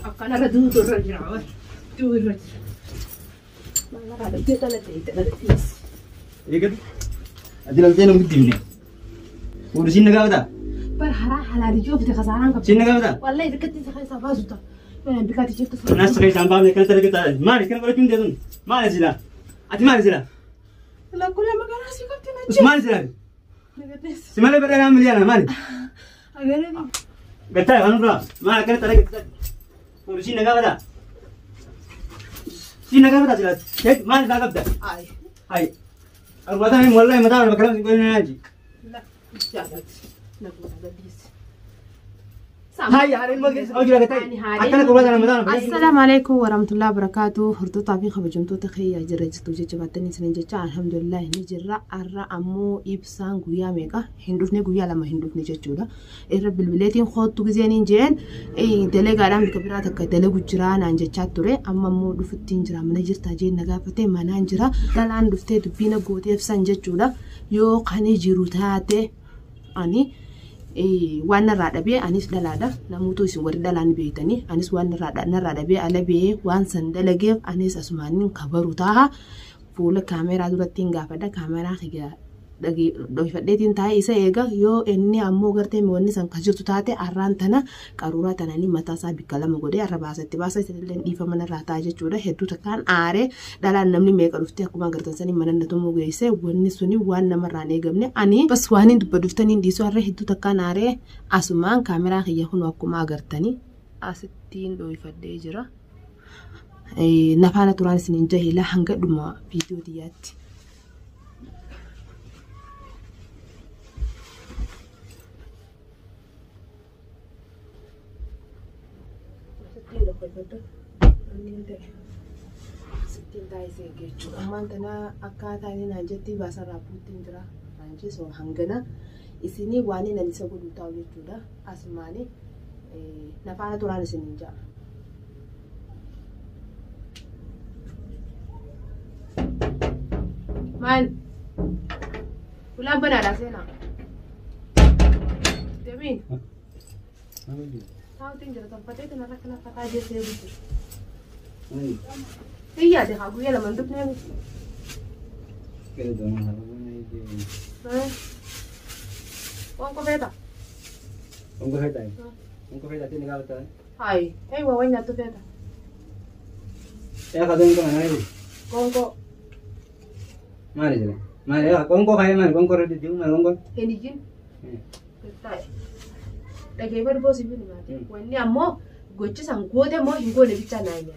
Akkanarra duutu irra jira. Du'u irra jira. Maal dhabdee dhalatte itti dhalattees. Eegatu. Ati laltee nama guddifne. Fuudhu siin na gaafataa? Bar haraa halaali joofte kasaaraan qabdi. Siin na gaafataa? Wallahi bikkatti isa keessaa baasu ta'a. Mana bikkaatti jirtu. Nas keessaan baafne kan sarara ta'a. Maali kana godhachuun deesun? Maali silaa? Ati maali silaa? Lakkulee magaalaa sii qabdi na Us maali silaa? jee. Si malee badhaa miliyaana maali? Agaree. Gattaa kan nurraa maali akkana sarara ta'a. Fuudhu siin na gaafataa? Siin na gaafataa silaa? Maali isaa qabda? Ayi. Ayi. Arbaataa hin wallahi mataa bakka lama si godhina naaji. La. Jaalladhi. Na goota gadhiisi. Hayi haadha ilmoo keessa hojii lagattaa. Akkana qubataa mataa bakka Assalaamu alaikum warahmatullahi wabarakatuh. Hordoftoota fi kabajamtoota kiyya jirra jirtu jajjabaatanii isinin jecha alhamdulillah ni jirra. Har'a ammoo ibsaan guyyaa meeqa hin dhufne guyyaa lama hin dhufne jechuudha. Irra bilbileetiin koottu gizeen jeen dalegaadhaan bika biraa takka dalagu jiraa naan jechaa ture. Amma immoo dhufuttiin jira mana jirtaa jeen na gaafate manaan jira. Dhalaan dhuftee dubbiina gooteef san jechuudha. Yoo kani jiru taate ani waan narraa dhabee anis dhalaadha. Namoota isin warri dhalaan beektanii anis waan narraa dhabee ala bee waan san dalageef anis asumaan kabaru taaha. Fuula kaameeraa duratti hin gaafadha. Kaameeraa kiyya dhoofadheetiin taa'ee isa eega yoo inni ammoo gartee wanni san kan jirtu taate arraan tana qaruuraa tananii mataa isaa bikka lama godhee arra baasatti baasa isinillee dhiifama narraa ta'a jechuudha. Hedduu takkaan aaree dhalaan namni meeqa dhuftee akkuma agartan sanii mana na tumuu geesse wanni suni waan namarraan eegamne ani bas waan hin dubba dhuftanii dhiisuu harree hedduu takkaan aaree asumaan kaameeraa kiyya kun akkuma agartanii asittiin dhoofadhee jira. Nafaana turaan isiniin jahila hanga dhuma viidiyoo xiyyaatti. Sittiin taa'ee jechuudha. Ammaan tana akkaataa inni naan jetti baasarraa buuttiin jira. Naan jechuun hangana isinii waan inni isa godhu taa'u jechuudha. Asumaani nafaana turaan isiniin ja'a. Maal? Ulaan banaadhaa seenaa. Demiin. Taa'uutiin jira tolfatee kanarra kana fataa jettee jirti. Iyyaate haa guyyaa lama hin dhufnee miti. Waan qofeeta. Onko feetaa? Onko feetaa siin gaafataa? Hayi, eeyyuu waan nyaattu feeta. Yaa kadoon kana maali? Qoonqoo. Maali jira? Maali yaa qoonqoo kaayee maali qoonqoo irra deddeebi'u maali qoonqoo? Hin ijjin. Taa'e. Dhageeffadhu boosii fi himaate. Wanni ammoo gochi san goote moo hin goone bichaa naa hin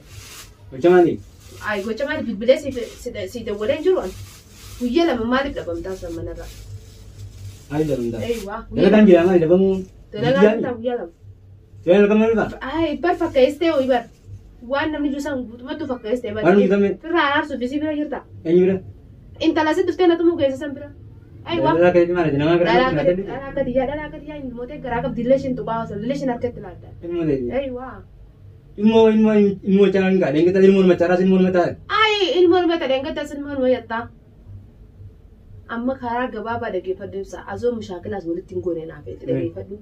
Gocha maali? Ayi gocha maali bilbilee si dawwalee hin jiru ani. Guyyaa lama maaliif dhabamtaa san manarraa? Maali dhabamtaa? Eeyyuu. Dalagaan jira maali dhabamuu? Dalagaan ta'a guyyaa lama. Dalagaan maali ta'a? Ayi bar fakkeessitee ho'i bar. Waan namni jiru san guutummattuu fakkeessitee bar. Waan guutame? Firraa araarsuuf isii bira jirta. Eenyu bira? Intala si dhuftee na tumuu geesse san bira. Ayiwa. Dalagaa keetti maali? Nama bira Dhalaa akka xiyyaa dhalaa akka xiyyaa hin mootee garaa qabdi illee ishiin tuqaa osoo illee ishiin harkatti laadda. Ilmoo leeti. Ayiwa. Ilmoo ilmoo ilmoo caalaa hin gaadhe. Engata ilmoo nama caalaa ilmoo nama ta'a. Ayi ilmoo nama ta'e engata ilmoo nama jettaa. Amma karaa gabaabaa dhaggeeffadhu ibsa. Azoo mushaakilaas walitti hin goone naaf itti dhaggeeffadhu.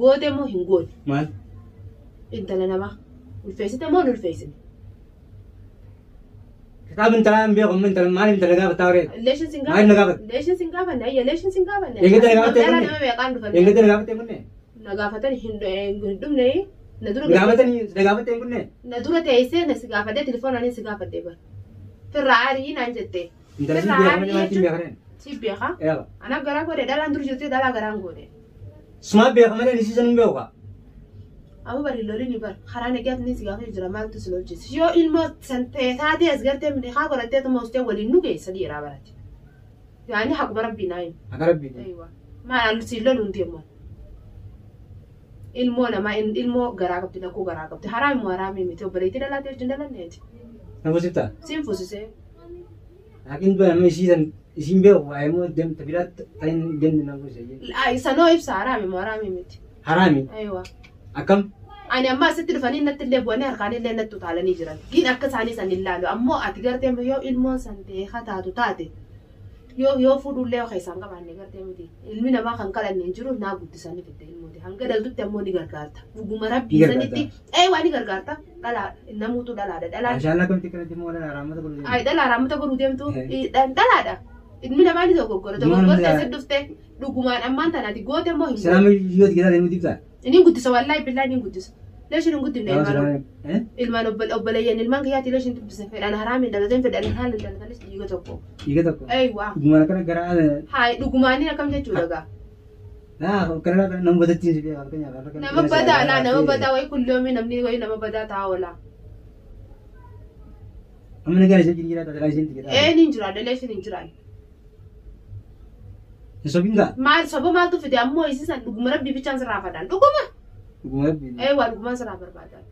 Goote moo hin goone? Maal? Intala namaa. Ulfeessite moo hin ulfeessine? Kitaaba intalaa hin beeku amma intala maaliif intala gaafataa waree? Leeshin sin Maaliif na gaafatte? Leeshin sin gaafanne ayya leeshin sin gaafanne. Eeggatta na gaafatte Dhalaa kunne? nama meeqaan dhufan? Engata na gaafattee kunne? Na gaafatan hin dhumne. Na dura Gaafatanii na gaafattee kunne? Na dura teessee na si gaafadhe telefoonaan si gaafadhe bar. Firraa arii naan jette. Intala si beekaa malee maaliif hin beekaa? Si beekaa? Eegaa. Ana garaa godhe dhalaan dur jirti dhalaa garaan godhe. Sumaa beeka malee ni siisan hin beeku kaa. Amma bari loliin bar karaa nagaatti si gaafa jira maaltu si lolchise. Yoo ilmoo san ta'e taatee as gartee haa godhattee tuma ustee waliin nu geessa dhiiraa barate. Yaani haquma rabbii naa himu. Akka rabbii. Eeywa. Maal si loluun deemu. Ilmoo namaa ilmoo garaa qabdi lakkoo garaa qabdi haraami moo haraami miti obboleettii dhalaatee wajjin dhalanneeti. Na fuusiftaa? Siin fuusisee. Laakiin dura nama isiisan isiin beeku waa'ee immoo deemta biraa ta'in deemte na fuusise. Sanoo ibsa haraami moo haraami miti. Haraami? Eeywa. Akkam? Ani amma asitti dhufanii natti illee bu'anii harkaan illee natti utaalanii jiran. Gin akka isaanii san hin laalu. Ammoo ati gartee yoo ilmoon san ta'e haa taatu taate Yoo fuudhullee yoo keessaan qabaanne gartee miti. Ilmi namaa kan kadhanne hin jiru naa guddisanii fidde ilmooti. Hanga dhaltutti ammoo ni gargaarta. Dhuguma rabbii sanitti ee waa ni gargaarta. Dhalaa namuutu dhalaadha. Dhalaan. Mashallah kamti kana deemu wala raamata godhu. Ay dhalaa raamata godhuu deemtu dhalaadha. Ilmi namaa ni dogoggora. Dogoggorte asi dhufte dhugumaan ammaan tanaati goote immoo hin. Salaam yoo gidaa deemu dibta. Inni guddisa wallaahi billaahi inni guddisa. Leeshin hin guddifne ilmaan ilmaan obboleeyyan ilmaan kiyyaatti leeshin dubbisa fedhan haraamiin dhalatan fedhan haalaan dhalatanis dhiiga tokko. Dhiiga tokko. Eeywa. Dhugumaan akkana garaa. Haay dhugumaanii akkam jechuudha gaa. Laa kana nama badattiin si beeka fakkeenyaaf. Nama badaa laa nama badaa wayi kulloomii namni wayi nama badaa ta'a oola. Amma nagaan ishee jiraata dhalaa isheen jiraata. Ee ni jiraadha leeshin hin jiraanne. Hin sobin gaa. Maal soba maaltu fide ammoo isiisan dhuguma rabbii bichaan sirraa fadhaan dhuguma. Dhuguma rabbii. Ee waa dhugumaan sirraa barbaadan.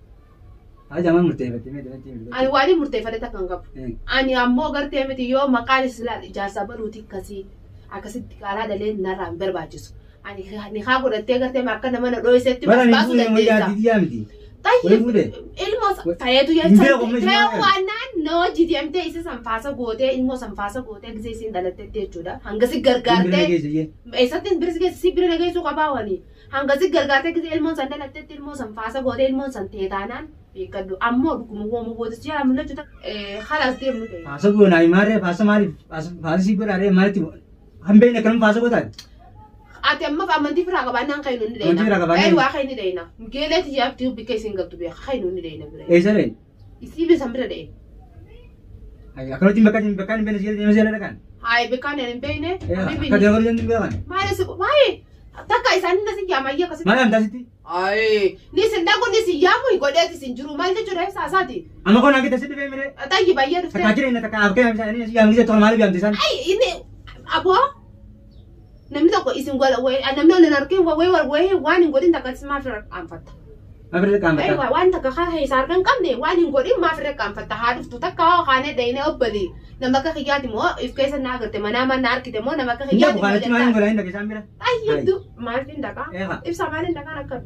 Haa jaamaan murteeffattee mee dalatti hin Ani waan murteeffate takka hin qabu. Ani ammoo gartee miti yoo maqaan islaa ijaarsa baluuti akkasii akkasitti qaalaa dhalee narraa hin barbaachisu. Ani ni haa godhattee gartee akka nama na dhooysetti baasuu dandeessa. Miti. Tayyib ilmoo fayyadu jechuun na hojii deemtee isa sanfaasa gootee ilmoo sanfaasa gootee gisee isiin dhalattetti jechuudha. Hangasi gargaartee eessatti bira geessu si bira geessu qabaa wani. Hangasi gargaartee gisee ilmoon san dhalattetti ilmoo sanfaasa gootee ilmoon san teetaanaan beekadhu. Ammoo dhuguma wooma booda si yaa mul'achuu halaas deemnu ta'e. Faasa goonaa maarree faasa maaliif faasa si godhaaree maalitti hambeen akkanum faasa gootaati. Ati amma amantii firaa qabaannaan kan inni Amantii firaa qabaannaan? Ee waa kan inni dheena. Geeleeti yaabtii bikka isin galtu beeka kan inni dheena bira. Eessa dheena? Isii bisan bira dheena. Akkanatti bakka bakka hin beekne si jedhee dhaqan. Hayi bakka hin beekne. Akka deemaa jiran hin beekan. Maali si maali takka isaan inni si yaama ayyee akkasitti. Maali amtaa sitti? Ayi ni sin dhaqu ni si yaamu godheeti sin jiru maal jechuudha ibsaa isaati. Amma kun akka tasitti beemire. Tayyi baay'ee dhuftee. Takka jireenya takka akka yaamsa inni si yaamni tokko maaliif yaamte isaan? Ayi inni aboo. Namni tokko isin namni ol hin argin wayii waan hin godhin takka maaf irra qaanfatta. Maaf irra qaanfatta? Waan takka isaa argan hin qabne waan hin godhin maaf irra qaanfatta haa dhuftu takka kaanee dheeyinee obbolii nama akka kiyyaati moo if keessa na agarte manaa mana argite moo nama akka kiyyaati moo jettaa. Maal godhaa hin dhaqe isaan bira? Ayyaddu maal hin dhaqaa? Ibsaa maal hin dhaqaan akkam?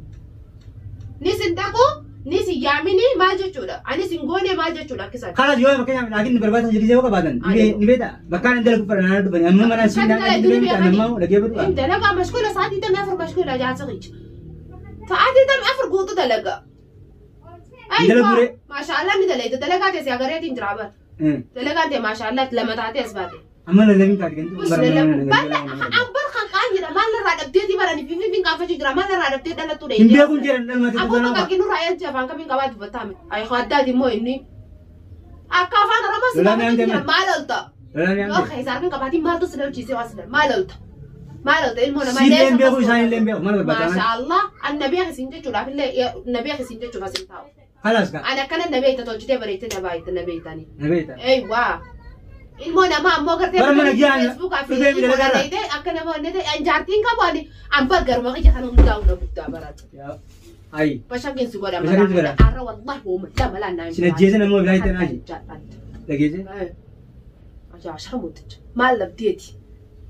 Ni sin dhaqu ni sin yaamini maal jechuudha? Ani sin goone maal jechuudha akkisan? Kanas yoo fakkeenyaaf laakiin barbaada jedhee yoo qabaatan ni beekta bakkaan hin dalagu fara naannoo dhufanii amma mana siin dalagu amma dhagee baduu. Dalagaa mashkuula sa'aatii tamii afur mashkuula jaarsa qicca. Sa'aatii tamii afur guutuu dalaga. Dalagu Maashaallah ni dalayta dalagaa teessee agareetiin jira bara. Dalagaan ta'e maashaallah lama taatee as baate. Amma lallabin taate kan Ambar kan qaanyidha maal irraa dhabdeetii barani finfinnee qaanfachuu jira maal irraa dhabdee dhalattuu dha. Hin beekuun jedhan dhalmatti Aboo bakka kinurraa eetti afaan kamiin qabaa dubbataa miti. Ayi addaati immoo inni. Akka afaan Oromoo si gaafachuu jira maal olta? Yoo keessa harkan qabaatiin maaltu si lolchiisee waa si maal olta? Maal olta ilmoo namaa Silleen beeku isaan illee beeku maal barbaada? Maashaallah an na beeku isin jechuudhaaf illee na beeku isin jechuuf asin taa'u. Kalaas kaa. Ani akkana na beekta tolchitee bareechitee na baay'ite na beektani. Na beekta. Eewwaa. Ilmoo namaa ammoo gartee Bara mana giyaan Feesbuukaa fi dhufee ilmoo dalagaa irra. dhaleeyte akka nama wanne ta'e jaartiin qabu ani an garuma kiyya kana hundaa'u na guddaa barata. Ayi. Bashaqeen si godha Bashaqeen si godha. Arra wallahi hooma lama laannaa. Sin ajjeesan ammoo bilaa itti naaji. Dhageesse. Ajaa'ibsa mooticha. Maal labdeeti?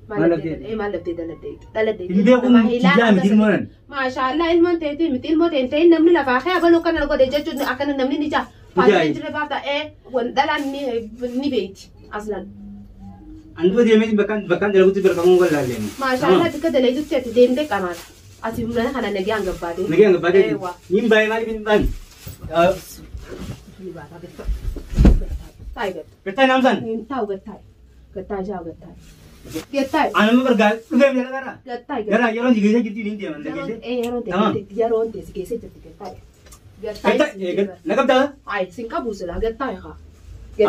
Maal labdeeti? Maal labdee dhaladdeeti? Dhaladdeeti. Hin beeku kiyyaa miti ilmoo nan. Maashaallah ilmoon teetii miti ilmoo ta'e ta'in namni lafaa kee abaluu kana godhe jechuun akkana namni ni jaa. Faayidaan jirre baafta ee dhalaan ni beeyti aslan. Anduba deemee bakkaan dalagutti beekamuu wallaalleen. Maashaallah bikka dalagutti ati deemtee qamaata. Ati mana kana nagaan gabbaatee. Nagaan gabbaatee. Niin baay'ee maaliif hin baane? Taa'e gatta. Gattaa naamsaan? Hin taa'u gattaa. Gattaa ijaa gattaa. Gattaa. Anuma bargaa dhufee mi dalagaa Gattaa. Gara yeroon si geessee jirti niin deeman dhageessee. Yeroon yeroon teessi geessee jirti gattaa. Gattaa na qabdaa? Ayi sin qabu sila gattaa haa.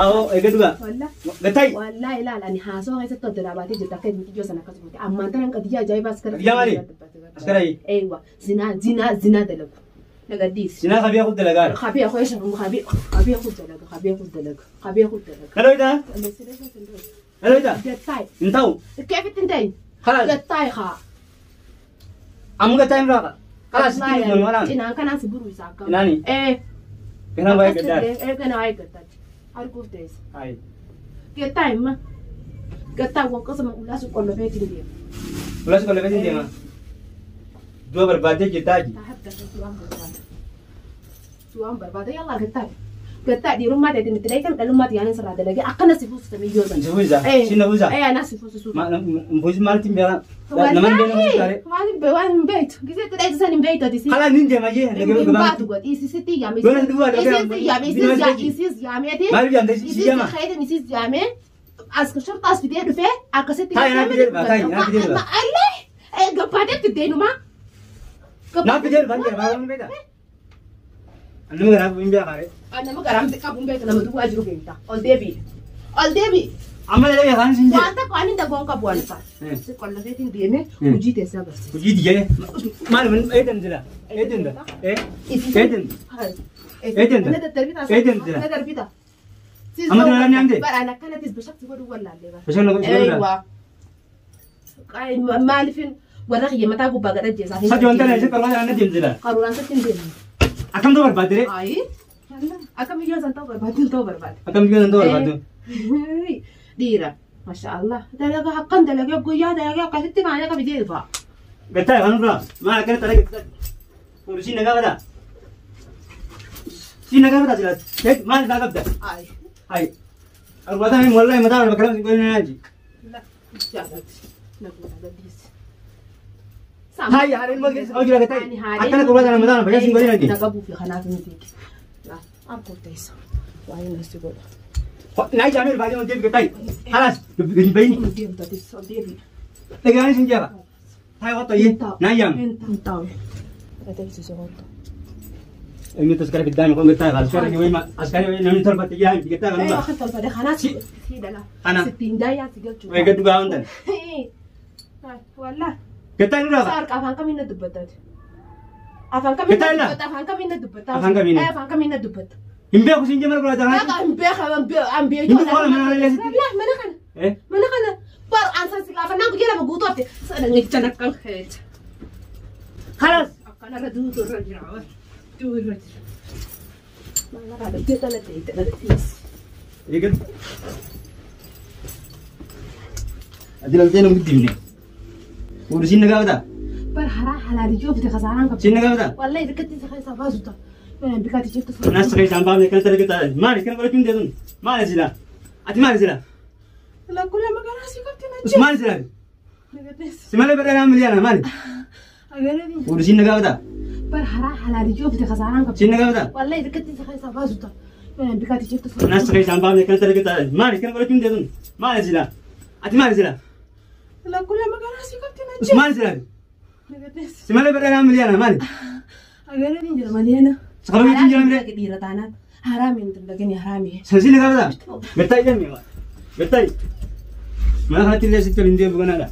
Awoo eega dhugaa. Gattaa. Wallaahi ilaal ani haasawaa keessatti adda dhaabatee jirti akka inni ijoo sana akkas goote ammaan tanan qadiyyaa ajaa'ibaa as kana. Qadiyyaa maali? As kana. Eewa zinaa zinaa zinaa dalagu. Nagaddiis. Zinaa qabiyaa kun dalagaa. Qabiyaa kun eessa qabiyaa kun dalaga qabiyaa kun dalaga qabiyaa kun dalaga. Hello ita. Hello ita. Gattaa. Hin ta'u. Keefitti hin ta'in. Kalaas. Gattaa haa. Amma gattaa hin raaqa. Kalaas sitti hin malaan. Cinaan kanaan si buruu isaa akkam. Cinaani. Ee. Ganaa waa'ee gaddaa. Ee ganaa waa'ee gaddaati. Arguuf teessa. Ayi. Gattaa himma. Gattaa waqqasuma ulaa sun qollofeetiin deema. Ulaa sun qollofeetiin deema. Du'a barbaaddee jirtaa ji. Du'aan barbaada. Du'aan barbaada yallaa gattaa. Gattaa dhiirummaa ta'eetiin itti dheeytan dhalummaa xiyyaanin sirraa dalagee akkana si fuusisa miyyoo sana. Si fuusisa? Si na fuusisa? Ee anaa si fuusisu. Fuusis maalitti hin beekaa? Nama hin beekne fuusisaa Wallaahi waan hin waan hin beektu. Gisee itti dheeytu san hin beektu ati si. Kala nin deema jee Hin baatu godhi. Isiisitti yaame. Yoona duwwaa dhaqee Isiisi yaame. Isiis yaameeti. Maaliif yaamte? Si yaama? Isiisi isiis yaame. As shorxaas fidee dhufee akkasitti. Taayi, naa fidee dhufa, taayi, naa fidee dhufa. Allee gabbaatee fiddee numaa. Naa fidee dhufa hin jedha hin beekaa? Nama garaa hin beekaa ree. Nama garaan qabu hin beektu nama duwwaa jiru beekta. Ol deebi'i. Ol deebi'i. Amma dalagaa afaan sin jedhe. Waan takka waan hin dagoon qabu waan fa'a. Si qollafeetiin deemee hojii teessaa agarsiisa. Hojii diyyee maal eedan jira eedan da eedan Eedan da. Eedan da. Na darbita. Amma dalagaa ni hamte? Baraan akkanattis bashaqsi godhuu wallaallee bara. Bishaan na godhu. Eeywaa. Maaliifin warra kiyya mataa gubbaa gad ajjeesaa. Sadi wanta na isa qarqara na deem jira. Qaruuraan sitti hin deemne. Akkam ta'uu barbaadde ree? Ayi. Akkam iyyoo san ta'uu barbaadde ta'uu barbaadde. Akkam iyyoo san ta'uu barbaadde? Dhiira. Masha Allah. Dalagaa akkan dalagee guyyaa dalagee akkasitti maallaqa fidee dhufa. Gattaa kan irraa maal akkana xara Poolisiin nagaa badaa? Siin nagaa badaa jira. Maal isaa qabda? Ayi. Ayi. Arbaataa hin wallahi mataa barba kalam sin godhina naaji. La. Jaalladhi. Nagoota gaddiisi. Hayi haadha ilmoo keessa qabu jira gattaa. Akkana qabaa mataa barba sin godhina naaji. Nagabuu fi kanaaf miti. Akkoo teessa. Waa'ee nasi godha. Naa jaamee baay'ee wanti gattaa. Halas gadi bayin. Deemta teessa deebi. Dhagaan sin jaba. Hayi wata yi. Naa jaam. Hin taa'u. Adeemsise hoota. Inni taskara fiddaan kun gattaa askara wayii askara wayii namni torbatti yaa gattaa kan Ee dhugaa. akka tolfate kanaas si dhala. Ana. Sittiin daayyaa si galchuu. Wayii gaddu gaa wantan. Wallah. Gattaa nu raafa. Saar afaan kamiin na dubbataati? Afaan kamiin na Gattaa illaa? dubbata? Afaan kamiin na dubbata? Afaan kamiin? Ee afaan kamiin na dubbata? Hin beeku siin jemara godhata. Dhaqa hin beeka an beeku. Hin beeku mana kana illee sitti. Wallah mana kana. Eh? Mana kana. Bar ansan si gaafannaan guyyaa lama guutuu hafte. Sana jecha nakkan keessa. Halas. Akkanarra duutu irra jira. Duutu irra jira. Maal dhala dhala dhala dhala. Eegal. Ati laltee nu guddifne. Poolisiin na gaafata. Bar haraa halaalii joofte kasaaraan qabdi. Siin na gaafata. Wallahi bikkatti isa keessaa baasu ta'a. Bikkaatti jirtu. Naas ta'e isaan baafne kan sarara gattaa. Maali kana godhachuun deesun? Maali sila? Ati maali sila? Lakkulee magaalaa si qabdi na Maali sila? Si malee badhaadhaa miliyaana maali? Agaranii. Poolisiin na gaafata. Bar haraa halaalii joofte kasaaraan qabdi. Siin na gaafata. Wallahi bikkatti isa keessaa baasu ta'a. Bikkaatti jirtu. Naas ta'e isaan baafne kan sarara gattaa. Maali kana godhachuun deesun? Maali sila? Ati maali sila? Lakkulee magaalaa si qabdi na Maali sila? Si malee badhaadhaa miliyaana maali? Agaranii jira maleena. Sakababii jira mire? Dhiira taanaan haraami hin daldagini haraami. Sansi na gaafata. Gattaa jedhame. Gattaa. Mana kanatti illee sitti waliin deebi'u ganaadha.